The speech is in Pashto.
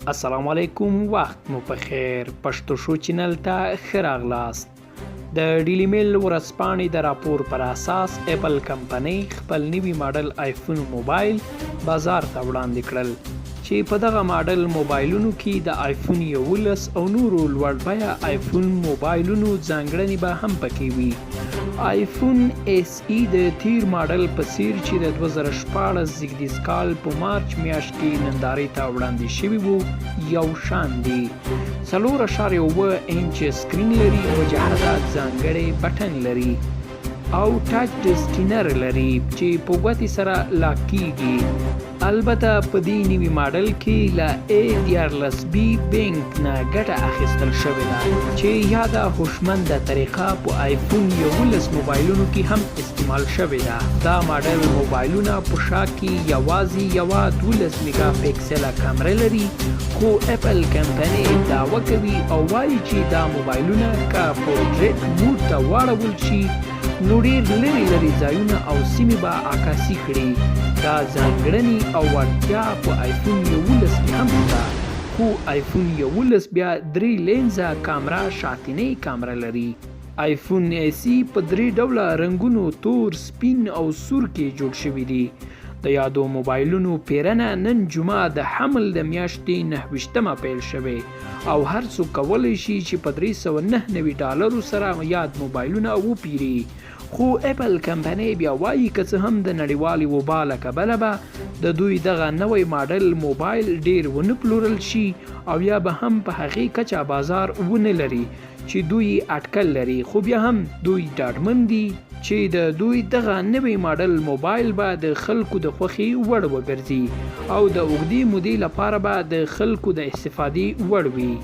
السلام علیکم، وخت مو په خیر. پښتو شو چینل ته ښه راغلاست. د ډیلی میل ورځپاڼې د راپور پر اساس، اپل کمپنۍ خپل نوي ماډل آیفون موبایل بازار ته وړاندې کړل، چې په دغه ماډل موبایلونو کې د آیفون 11 او نورو لوړ بیه آیفون موبایلونو ځانګړنې به هم پکې وي. آیفون ایس ای د تیر ماډل په څیر، چې د 2016 زیږدیز کال په مارچ میاشت کې نندارې ته وړاندې شوي وو، یو شان دي. 4.7 انچ سکرین لري، مجهزه ځانګړی بټن لري او ټچ ډسټینر لري چې په ګوتې سره لاک کیږي. البته په دې نوي ماډل کې له A13 بي بینک نه ګټه اخیستل شوې ده، چې یاده هوشمنده طریقه په آیفون 11 موبایلونو کې هم استعمال شوې ده. دا ماډل موبایلونه په شا کې یوازې یوه 12 میګا پیکسله کمره لري، خو اپل کمپنۍ دعوه کوي او وایي چې دا موبایلونه که پورټریټ موډ ته واړول شي، نو ډیر لرې لرې ځایونه او سیمې به عکاسي کړي. دا ځانګړنې او وړتیا په آیفون 11 کې هم شته، خو آیفون 11 بیا درې لینزه کامره شاتینۍ کامره لري. آیفون ایس ای په درې ډوله رنګونو، تور، سپین او سور کې جوړ شوي دي. د یادو موبایلونو پیرنه نن جمعه د حمل د میاشتې 29مه پیل شوې او هر څوک کولی شي چې په 399 ډالرو سره یاد موبایلونه وپیري. خو اپل کمپنۍ بیا وایي، که څه هم د نړیوالې وبا له کبله به د دوی دغه نوی ماډل موبایل ډیر ونه پلورل شي او یا به هم په هغې کچه بازار ونه لري چې دوی اټکل لري، خو بیا هم دوی ډاډمن دي چې د دوی دغه نوی ماډل موبایل به د خلکو د خوښې وړ وګرځي او د اوږدې مودې لپاره به د خلکو د استفادې وړ وي.